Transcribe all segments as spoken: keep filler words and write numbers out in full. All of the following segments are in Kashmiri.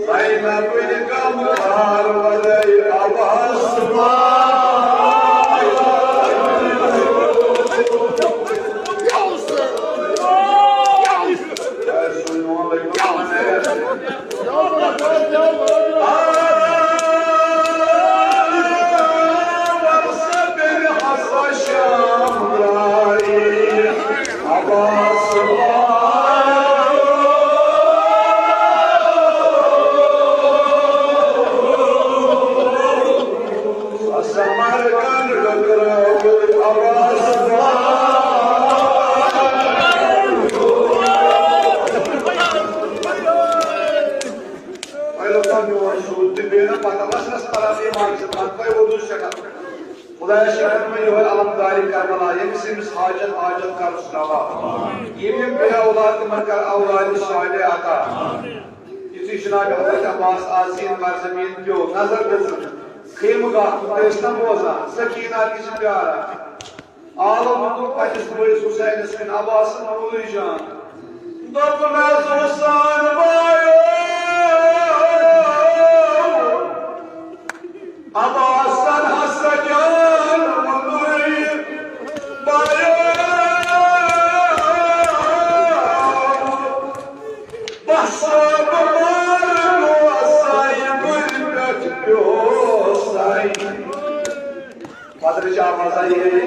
زینب بن کمبر ولے عباس۔ خدایا، شکر مےٚ یِہوٚے علمدارِ کربلا، ییٚمِس ییٚمِس حاجت حاجت کَرُس روا۔ یِم یِم بے اولاد، تِمن کر اولادِ صالح عطا۔ یُتھُے جناب حضرت عباس آسین بر زمین پیوٚو، نظر دِژٕن خیمہٕ گاہ کُن، تہٕ ٲسۍ نہ بوزان، سکینہ تہِ چھِ پیاران۔ عالم ووٚتُن پننِس بٲیِس حسینس کُن، عباسن ووٚنُے جان۔ دوٚپنس، حسین بایو، عباسن ہسا جان ووٚنُے، بایو، بس بہٕ مارٕ گوساے، بٕرِ پٮ۪ٹھ پیوساے۔ پتہٕ رچا مزہ یہ۔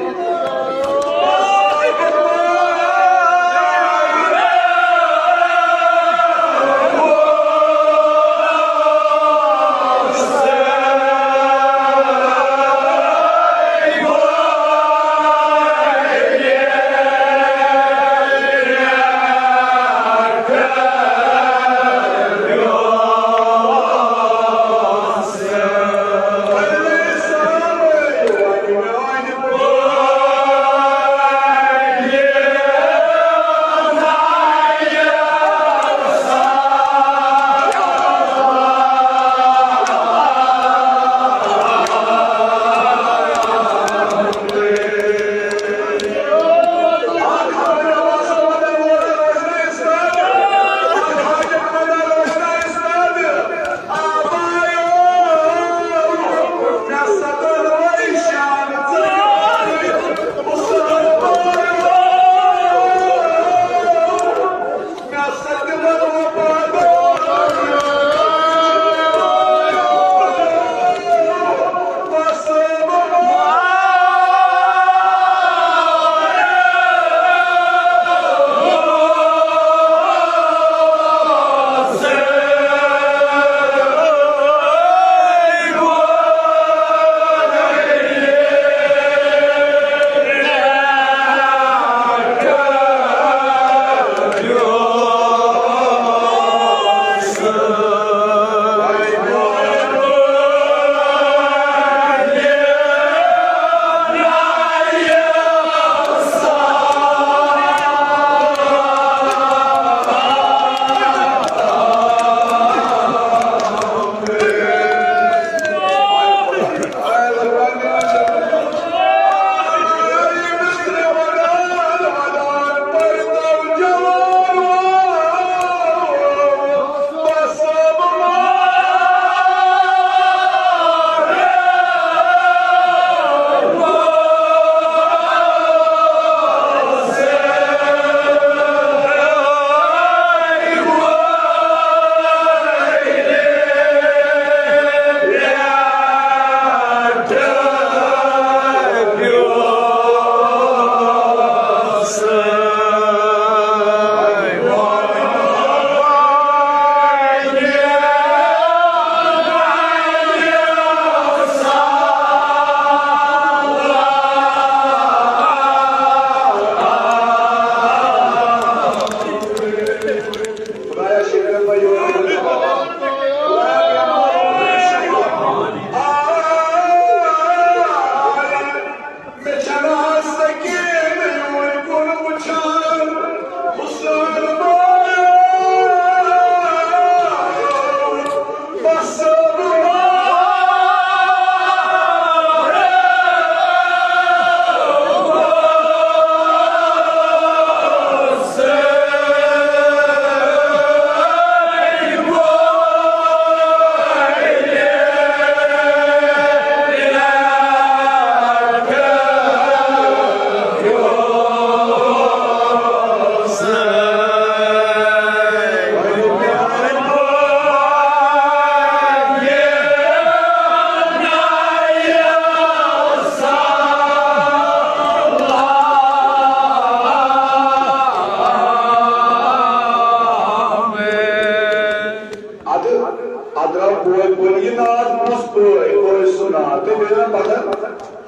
ادرا بوے بوے، یہِ ناد کُس بوے؟ بوے سُنٛد ناد۔ تہٕ بیٚیہِ وَنان پَتہٕ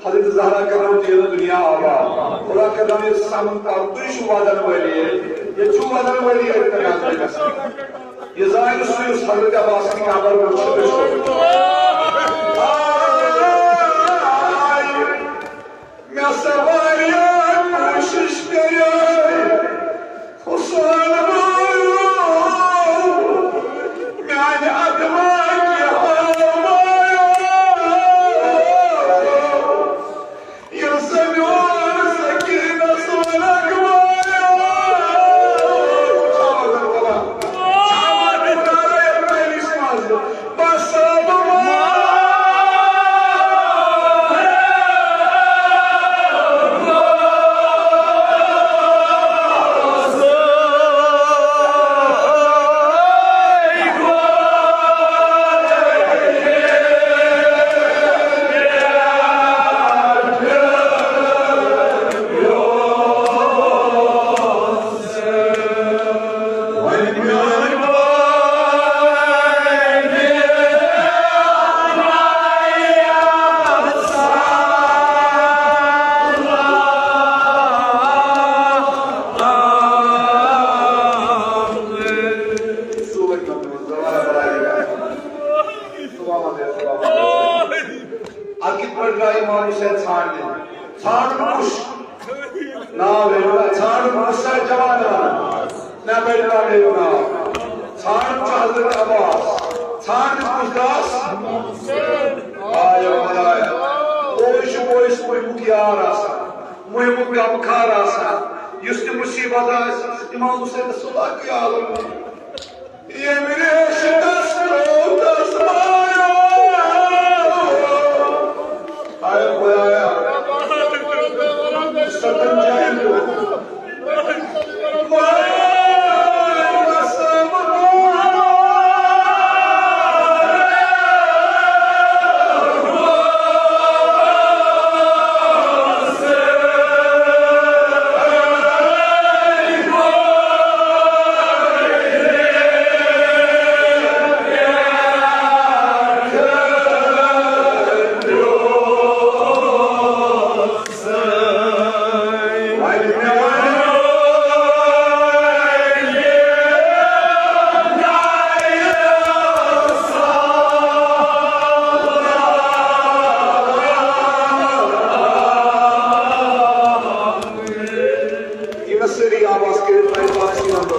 حضرت زہرا کرناوُن تہِ ییٚلہِ دُنیا آباد۔ خدا کرناوُن یہِ سَمُن کَرُن، تُہۍ چھِو وَدَن وٲلی، ییٚتہِ چھُو وَدَن وٲلی، ییٚتہِ کرناوُن تُہۍ گژھِ۔ یہِ زانہِ سُہ یُس حضرت عباس سٕنٛدِ قبر پٮ۪ٹھ چھُ۔ آے، مےٚ سا واریاہ کوٗشِش کَرے، حسین بایو، میانہِ عدمہٕ کہِ حال بایو، ییٚلہِ سا میون سکیٖنَس وَنان بایو، چھا وَنان؟ چھا وَنان؟ بس اَدٕ کِتھ پٲٹھۍ درٛاو امام حسین ژھانٛڈنہِ؟ ژھانٛڈُن کُس؟ ناو ؤنِو نا، ژھانٛڈُن کُس سا جوان وَنان؟ نہ بٔڑۍ بارٕ ؤنِو ناو۔ ژھانٛڈُن چھُ حضرت عباس۔ ژھانٛڈُن کُس داس؟ آیا خدایا۔ اوے چھُ اویس مُحبُک یار آسان، مُحبُک غمخار آسان۔ یُس تہِ مُصیٖبت آسہِ، امام حسینَس سُہ لَگہِ عالم۔ ییٚمہِ ریشہِ دستو دستایو۔ آیا خدایا۔ ستن جاین دو۔ یہِ گژھِ سٲری آواز کٔرِتھ، وۄنۍ باقٕے نمبر۔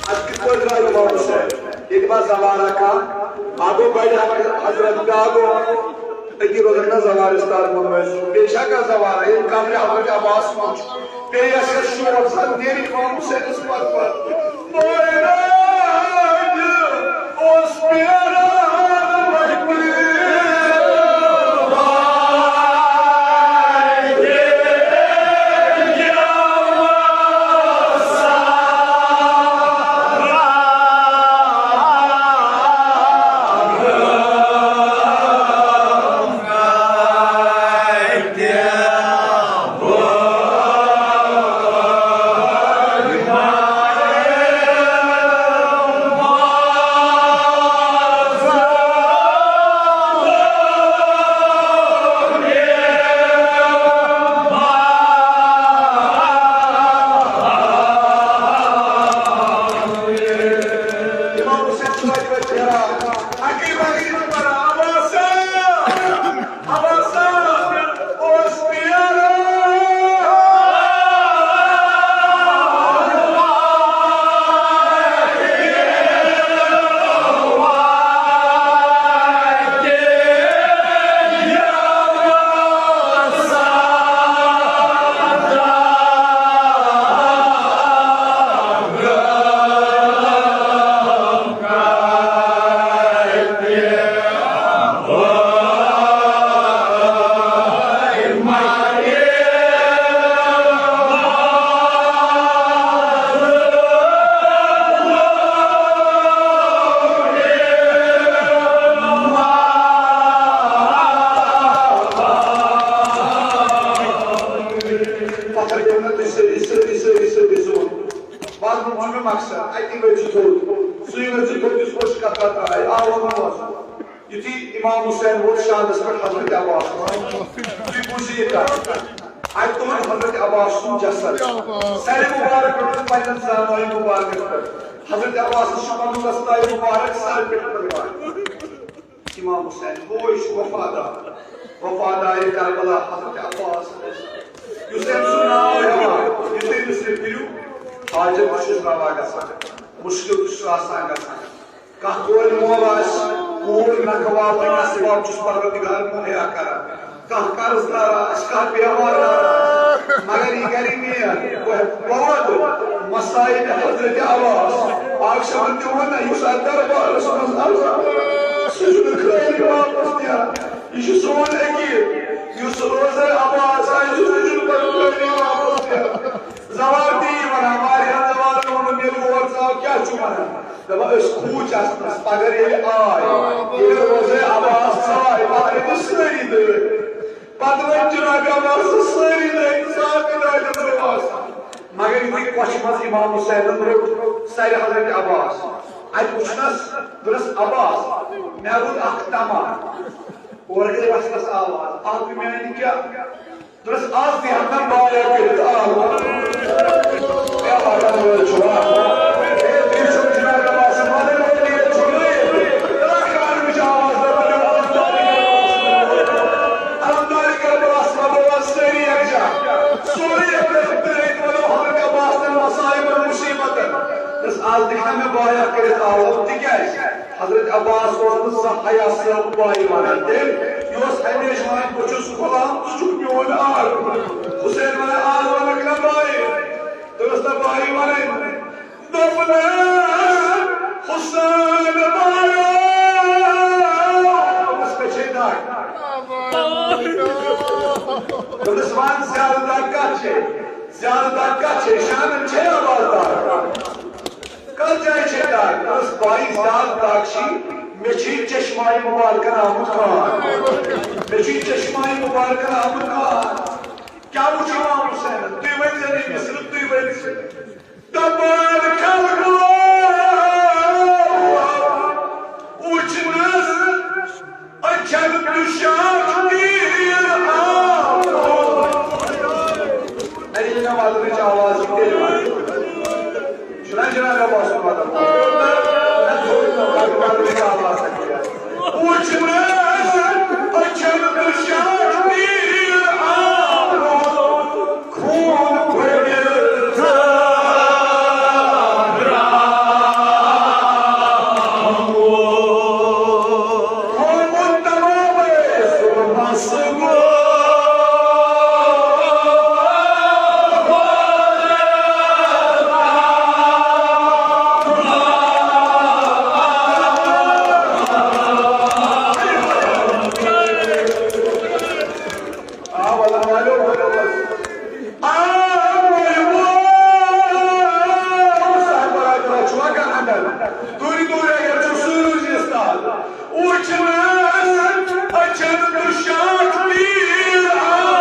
اَتھ کِتھ پٲٹھۍ درٛاو امام حسین؟ ییٚتہِ ما زوارا کانٛہہ؟ اَکھ گوٚو بَڑِ حضرت، بیٛاکھ گوٚو أتی روزان نہ زوارِستان منٛز۔ بیٚیہِ چھا کانٛہہ زوارا؟ ییٚلہِ قبرِ حضرت عباس منٛز چھُ، بیٚیہِ یَس یَس شوق زَن نیرِ امام حسینَس پَتہٕ پَتہٕ۔ مٲرِتھ اوس پیران وَتہِ۔ امام حسین چھُ وَتہِ وَتہِ پھیران، اَکی وَتہِ چھُ پَران، عباسا، عباسا، اوس پیارا۔ آو ووٚنمُت۔ یُتھُے امام حسین ووت شاندس پٮ۪ٹھ حضرت عباس، تُہۍ بوٗزِو یہِ کتھ۔ اتہِ تُلُن حضرت عباس سُنٛد جسد۔ سرِ مبارک پٮ۪ٹھ پننٮ۪ن زانوین مبارکن پٮ۪ٹھ۔ حضرت عباسس چھُ پنُن دستایہِ مبارک سرِ پٮ۪ٹھ تُلان۔ امام حسین، بوے چھُ وفادار، وفادار کربلا حضرت عباس، یُس أمۍ سُنٛد ناو ہٮ۪وان، یُتھُے أمِس یہِ پھِریو، حاجت تہِ چھُس روا گژھان، مُشکِل تہِ چھُس آسان گژھان۔ کانٛہہ کورِ مول آسہِ، کوٗر نکھٕ والنٕکۍ اسباب چھُس پروردگار مہیا کران۔ کانٛہہ قرض دار آسہِ، کانٛہہ بیمار آسہِ، مگر یہِ کرِ نیک۔ بہٕ، بہٕ واتہٕ مسائل حضرت عباس۔ اکھ شخص تہِ ووٚن نہ، یُس اتھ دربارس منٛز عرض، سُہ چھُنہٕ خٲلی واپس نیران۔ یہِ چھُ سون عقیٖد۔ یُس روزے عباس آسہِ، سُہ چھُنہٕ پتہٕ خٲلی واپس نیران۔ زوال تہِ یی ونان، واریاہن زوالن ووٚنُم، ییٚلہِ اور ژاو، کیٛاہ چھُ ونان؟ دپان، أسۍ کھوٗژ آسنس، پگاہ ییٚلہِ آے، ییٚلہِ روزے عباس ژاے، پتہٕ ؤتھۍ سٲری دٲدۍ۔ پتہٕ ؤتھۍ جناب عباسس سٲری دٲدۍ، سارنٕے دادٮ۪ن ژوٚپ آسان۔ مگر یُتھُے کۄچھِ منٛز امام حسینن روٚٹ سرِ حضرت عباس، اتہِ وُچھنس، دوٚپنس، عباس، مےٚ روٚٹ اکھ تمع۔ اورٕ گٔے وسنس آواز، اکھ گوٚو میانہِ کیٛاہ؟ دوٚپنس، از دِہن نہٕ بایا کٔرِتھ آو۔ کیٛاہ وَنان وٲلۍ چھِوا؟ ہے، تُہۍ چھِو جناب عباس مدد وٲلۍ، ییٚتہِ چھُو نہٕ ییٚتہِ۔ ترٛکھ کانہٕ وٕچھ آواز، دَپان، المدارک المدارک المدارک، سٲری یکجا۔ سورُے یکجا، تُہۍ ؤنِو حضرت عباس تن مصائبن مصیبتن۔ دوٚپنس، از دِکھ نہ مےٚ بایا کٔرِتھ آو، تِکیٛازِ؟ حضرت عباس اوس نہٕ زانٛہہ حیا صٲب بایہِ ونان۔ تٔمۍ، یہِ اوس ہمیشہِ ونان، بہٕ چھُس غلام، ژٕ چھُکھ میون آر۔ حسین ونان، آز ونکھ نہ بایہِ۔ تٔمۍ ٲس نہ بایہِ ونان۔ دوٚپنس، حسین بایو، دوٚپنس، مےٚ چھے دگ۔ دوٚپنس، ون زیادٕ دگ کتھ چھے؟ زیادٕ دگ کتھ چھے؟ شانن چھے عباس دگ؟ کتھ جایہِ چھے دگ؟ دوٚپنس، بایی، زیادٕ دگ چھی، مےٚ چھی چشمایہِ مبارکن آمُت کان۔ مےٚ چھی چشمایہِ مبارکن آمُت کان۔ کیٛاہ وُچھ امام حسینن؟ تُہۍ ؤنۍ زیو یہِ مصرٕ، تُہۍ ؤنۍ زیو۔ دپان خلقو، وُچھنس أچھن دُشاک تیٖر آو۔ اَمہِ مےٚ وَلرٕچ آواز یہِ تیٚلہِ وَنہٕ۔ چھُنہ جناب عباس مطلب؟ نہ، تھوڑی نہ، وَلرٕچ آواز تہِ۔ وُچھنس أچھن دُشاک تیٖر آو۔ خوٗن پھٔٹِتھ ژاو۔ خوٗن تمامے سُہ مَس گوٚو۔ آ، وَلہٕ، وَلہٕ، وَلہٕ، وَلہٕ۔ آ، وَلہٕ، وَلہٕ۔ صاحب برادر، چھُوا کانٛہہ اَندَر؟ دوٗرِ دوٗرِ اگر چھُ، سُے روزِ اِستاد۔ وُچھنَس أچھَن دُشاک تیٖر آو۔